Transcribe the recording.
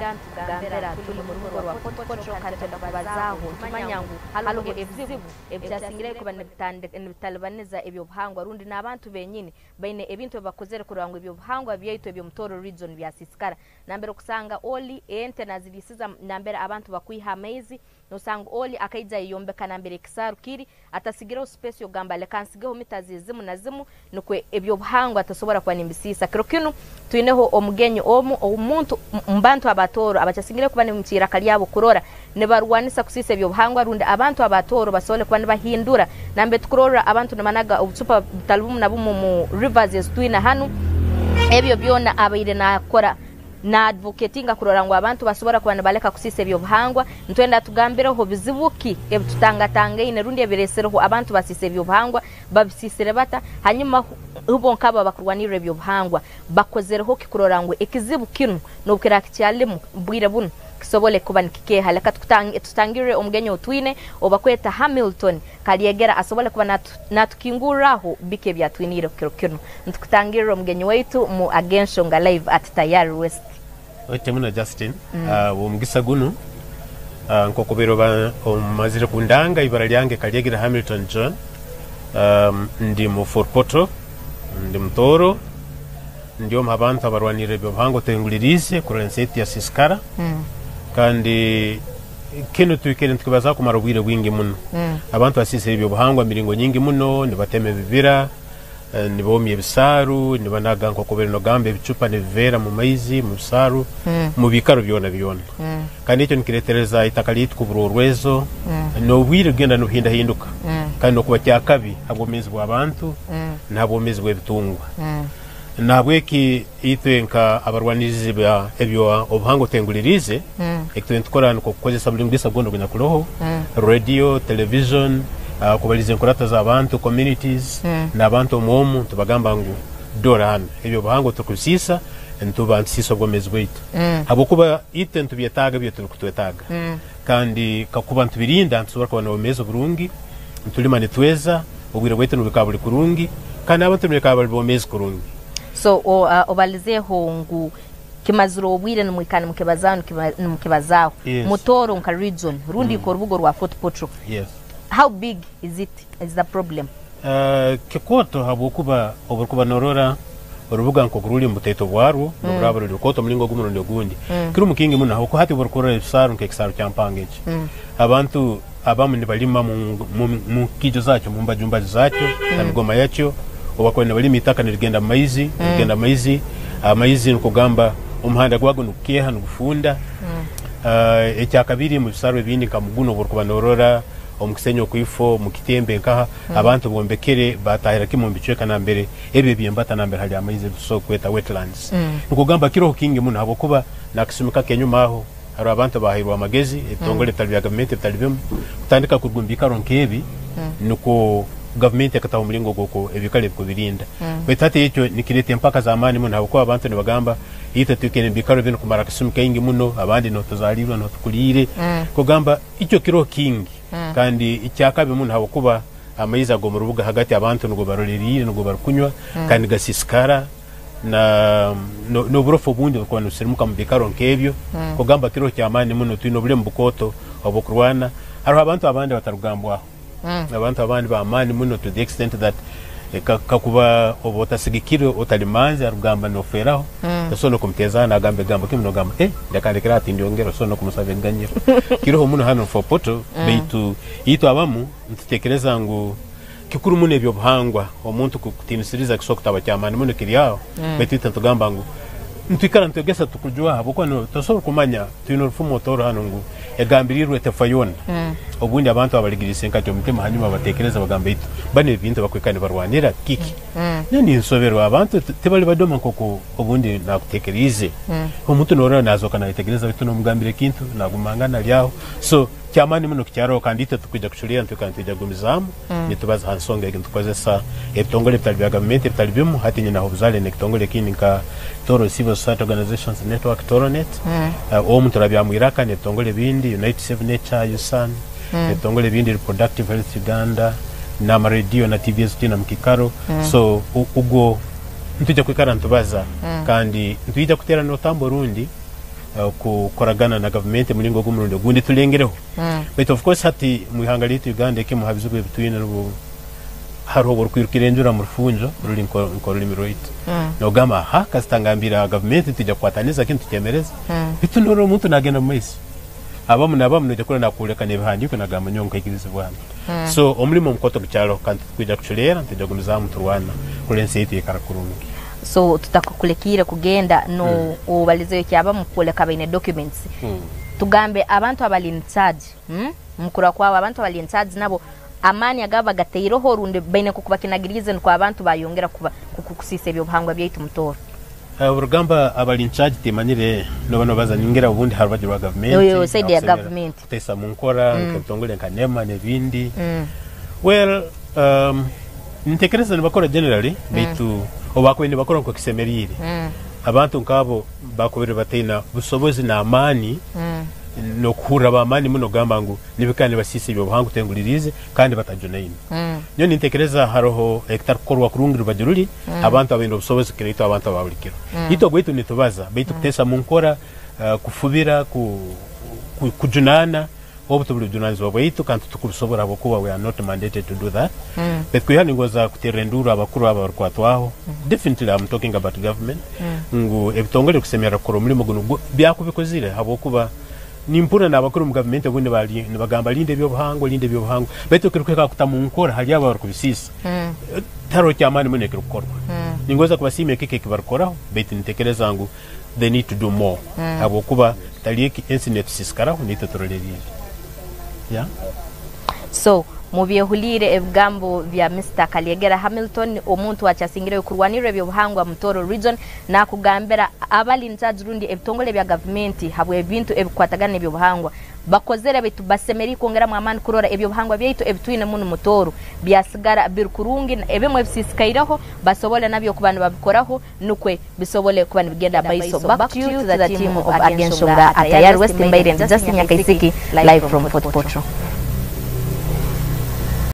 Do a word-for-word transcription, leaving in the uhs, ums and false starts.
Tugambira tuli mu rubuga rwa Fort Portal, kandi twenda kubazaaho. Nitumanya ngu haliho ebizibu ebikyasingireyo kuba nibitande-, nibitalibaniza eby'obuhangwa, rundi n'abantu benyini baine ebintu ebi bakozere kurora ngu eby'obuhangwa byaitu eby'omu Tooro region byasiisikara. Nambere okusanga oli ente naziriisiza nambere abantu bakwiha amaizi, nosanga oli akaija ayeyombeka nambere ekisaaru kiri, atasigireho space yokugamba, "Leka nsigeho mita zimu na zimu," nukwo eby'obuhangwa atasobora kuba nimbisiisa. Kiro kinu twineho omugenyi omu, omuntu, m-, mu bantu aba Tooro abakyasingire kuba nimu kiiraka lyabo kurora nibarwanisa kusiisa eby'obuhangwa, rundi abantu aba Tooro basobole kuba nibahindura. Nambere tukurora abantu nibanaga obucupa butali bumu na bumu mu rivers ezitwine hanu, ebyo byona abaire nakora na advocatinga kurora ngu abantu basobora kuba nibaleka kusiisa eby'obuhangwa. Nitwenda tugambireho bizibu ki ebitutangatangaine rundi ebiresereho abantu basiisa eby'obuhangwa, babisiisire bata? Hanyuma, hu-, hubo nk'abo abakurwanirra eby'obuhangwa, bakozereho ki kurora ngu ekizibu kinu, n'obu kiraaba kikyalimu bwire bunu, kisobole kuba nikikeeha? Leka tukutang-, tutangirre omugenyi ou twine, ou bakweta Hamilton Kalyegera, asobole kuba natu-, natukingurraho biki ebyatwiniire kiro kinu. Nitukutangirra omugenyi waitu mu Ag'Enshonga Live at Tayari West. Oite muno, Justin. Mm. Ah, omugisa gunu, ah, nk'oku obaire oba-, omazire kundanga, ibara lyange Kalyegera Hamilton John. Um, ndi mu Fort Portal, ndi mu Tooro, ndi omu ha bantu abarwanirra eby'obuhangwa otenguliriize kurora ensi yaitu yasiisikara. Mm. Kandi kinu twikaire nitukibazaho kumara obwire bwingi muno. Mm. Abantu basiisire eby'obuhangwa miringo nyingi muno, nibatema ebibira, eh, niboomya ebisaaru, nibanaga, nk'oku obaire nogamba, ebicupa nibiveera mu maizi, mu bisaaru, Mm. mu biikaro byona byona. Mm. Kandi ekyo nikireetereza itaka lyaitu kubura orwezo, Mm. n'obwire kugenda nibuhindahinduka. Mm. Kandi n'okuba kyakabi ha bwomeezi bw'abantu, Mm. na ha bwomeezi bw'ebitungwa. Mm. Nahabweki itwe nka abarwanirizi ba ebyo obuhangwa otenguliriize, Mm. eki twine nitukora nukwo kukozesa buli mugisa gwona ogunyakuroho, Mm. radio, television, ah, kubaliza enkurato z'abantu, communities, Mm. n'abantu omu omu, nitubagamba ngu, "Dora hanu, ebyo obuhangwa turukubisiisa, nituba nitusiisa obwomeezi bwaitu." Mm. Habwokuba itwe nitubyetaaga ebyo turukutwetaaga. Mm. Kandi kakuba nitubirinda, nitusobora kuba n'obwomeezi oburungi, nitulima nitweza, obwire bwaitu nibwikara buli kurungi, kandi abantu nibekara bali b'omeezi kurungi. So, o-, a-, obalizeho ngu kimazire obwire nimwikara nimukibazaho, nikiba-, nimukibazaho. Yes. Mu Tooro nka region, rundi Mm. nka orubuga orwa Fort Portal. Yes. How big is it, is the problem? Eh, kikooto habwokuba oburukuba norora orubuga nk'oku ruli omu butaito bwarwo, Mm. noburaaba ruli rukooto omulingo gumu rundi ogundi. Mm. Kirumu kingi muno, habwokuba hati obu orukurora ebisaaru nk'ekisaaru kya Mpanga eki, Mm. abantu abamu nibalima mu, mu, mu nkijo zakyo, mu mbajumbazi zakyo, na Mm. migoma yakyo. Obu bakuba nibalima, itaka nirigenda mu maizi, Mm. nirigenda mu maizi, amaizi nikugamba omuhanda gwago nigukeeha, nigufunda. Mm. Ah, ekyakabiri, mu bisaaru ebindi nka Muguno, obu orukuba norora omu Kisenyi okwo ifo, mu Kitembe nkaha, Mm. abantu bombekere, batahira kimu omu bicweka nambere ebi eby'embata nambere hali amaizi, ebi tusobora kweta wetlands. Mm. Nikugamba kiroho kingi muno, habwokuba n'akasumi kake enyuma aho, haroho abantu abahairwe amagezi, ebitongole Mm. bitali bya gavumenti ebitali bimu, kutandika kuruga omu biikaro nk'ebi, Mm. nukwo gavumenti ekataho omulingo gw'oku ebiikaro ebi kubirinda. Mm. Baitu hati ekyo nikireeta empaka z'amaani muno, habwokuba abantu nibagamba, "Itwe twikere omu biikaro binu kumara akasumi kaingi muno, abandi niho tuzaaliirwe, niho tukuliire." Mm. Kugamba, ikyo kiroho kingi, Mm. kandi ekyakabi muno, habwokuba amaizi ag'omu rubuga hagati abantu nugo baroleriire, nugo barukunywa, Mm. kandi nigasiisikara, na, no, n'oburofu obundi obukuba nibusirimuka mu biikaro nk'ebyo. Mm. Kugamba kiroho ky'amaani muno, twine obulemu bukooto obw'okurwana. Haroho abantu abandi abatarugambwaho. Mm. Abantu abandi b'amaani muno to the extent that, eh, ka-, kakuba oba otasigikirwe, otali manzi, arugamba nofeeraho, Mm. tosobora n'okumuteezaho, nagamba ekigambo kimu, nogamba, "Eh, leka ndekere hati ndyongera," osobola n'okumusaba ekiganyiro. Kiroho muno hanu Fort Portal, Mm. baitu itwe abamu nitutekereza ngu kikuru muno eby'obuhangwa, omuntu ku-, kutiinisiriza kisobora kutaba ky'amaani muno kiri aho, Mm. baitu itwe nitugamba ngu, nitwikara nitwegesa tukujwaho, habwokuba no-, tosobora kumanya, twine orufumo otooro hanu ngu, "Egambirirwe tefa yoona." Mm. Obundi abantu abaligiriise nkati omutima, hanyuma bateekereza bagamba, "Itwe, banu ebintu bakwikara nibarwanira kiki?" Mm. Nyowe ninsoberwa, abantu t-, tibali badoma nk'oku obundi nakuteekeriize. Mm. Omuntu noorora naazooka nayetegereza, baitu noomugambira ekintu, naagumangana ali aho. So, ky'amaani muno kikyaroho, kandi itwe tukwija kuculeera, nitwikara nitwija kugumizaamu, Mm. nitubaza ha nsonga egi, nitukozesa ebitongole ebitali bya gavumenti ebitali bimu. Hati nyinaho obuzaale n'ekitongole ekindi nka Toro Civil Society Organizations Network, Toronet. Mm. Eh, omu turabyamu iraka n'ebitongole ebindi, Unite Save Nature, USAN, Mm. ebitongole ebindi, Reproductive Health Uganda, n'amaradiyo na T V ezitwine mu kiikaro. Mm. So, u-, ugwo nitwija kwikara nitubaza, Mm. kandi nitwija kuteera n'orutambi orundi, uh, kukoragana na gavumenti omulingo ogu omurundi ogundi tulengereho. But of course, hati mu ihanga lyaitu Uganda, ekimu ha bizibu ebitwine nubwo haroho obworukwirukira enjura mu rufunjo ruli nko-, nk'orulimi rwaitu. Nogamba, "Aha, kasita ngambire ha gavumenti, nitwija kukwataniza kinu tukyemereze." Baitu noorora omuntu naagenda mu maiso. Abamu n'abamu noija kurora nakwoleka n'ebihandiiko, nagamba, "Nyowe nkaikirizibwa hanu." So, omulimo omukoto gukyaloho, kandi titwija kuculeera, nitwija kugumizaamu turwana kurora ensi yaitu yaikara kurungi. So, tutakukulekiire kugenda, no, obalizeyo ky'abamu kwoleka baine documents. Tugambe abantu abali in charge, hmm? Mukuru kwawe, abantu abali in charge nabo amaani agaba bagataireho, rundi baine nk'oku bakinagiriize nukwo abantu bayongera kuba, ku-, ku-, kusiisa eby'obuhangwa byaitu mu Tooro? Eh, obu orugamba abali in charge timanyire, noba nobaza ningira obundi ha rubaju rwa gavumenti, Oyo, side ya abakusemera gavumenti. Kuteesa mu nkora, nk'ebitongole nka nema n'ebindi. Well, um, ntekereza nibakora generally, baitu obu bakubaire nibakora nk'oku kisemeriire, abantu nk'abo bakubaire bataina busobozi n'amaani, n'okuhurra b'amaani muno, kugamba ngu nibikara nibasiisa eby'obuhangwa tenguliriize, kandi batajunaine. Nyowe nintekereza haroho ekitarukukorwa kurungi rubaju ruli, abantu abaine obusobozi kiraitwe abantu aba buli kiro. Itwe ogwaitu nitubaza, baitu kuteesa mu nkora, eh, kufubira, ku-, ku-, kujunaana, obu tibuli bujunaanizibwa bwaitu, kandi titukubisobora habwokuba we are not mandated to do that. Baitu kwihaho ningonza kuterra enduuru abakuru abo abarukwatwaho. Definitely, I'm talking about government. Ngu ebitongole bikusemerra kukora omulimo gunu gu-, byakubikozire, habwokuba nimpurra n'abakuru omu gavumenti obundi bali, nibagamba, "Linda eby'obuhangwa, linda eby'obuhangwa." Baitu ekirukuhika kutamu nkora hali abo abarukubisiisa. Eh, tiharoho ky'amaani muno ekirukukorwa. Ningonza kubasiima ekiki ekibarukoraho, baitu nintekereza ngu they need to do more. Habwokuba tali eki ensi netusisikaraho, naitwe turoleriire. Yeah. So, mubyehuliire ebigambo bya Mister Kalyegera Hamilton, omuntu akyasingireyo kurwanirra eby'obuhangwa mu Tooro Region, nakugambira abali in charge rundi ebitongole bya gavumenti habw'ebintu ebikukwatagana n'eby'obuhangwa bakozere, baitu basemeriire kwongeramu amaani kurora eby'obuhangwa byaitu ebitwine munu mu Tooro byasigara biri kurungi, ebimu ebisiisikaireho basobole nabyo kuba nibabikoraho, nukwo bisobole kuba nibigenda maiso. Back to you, to the team of Agenshonga Atayari West, mbaire ndi Justin Nyakaisiki, live from Fort Portal.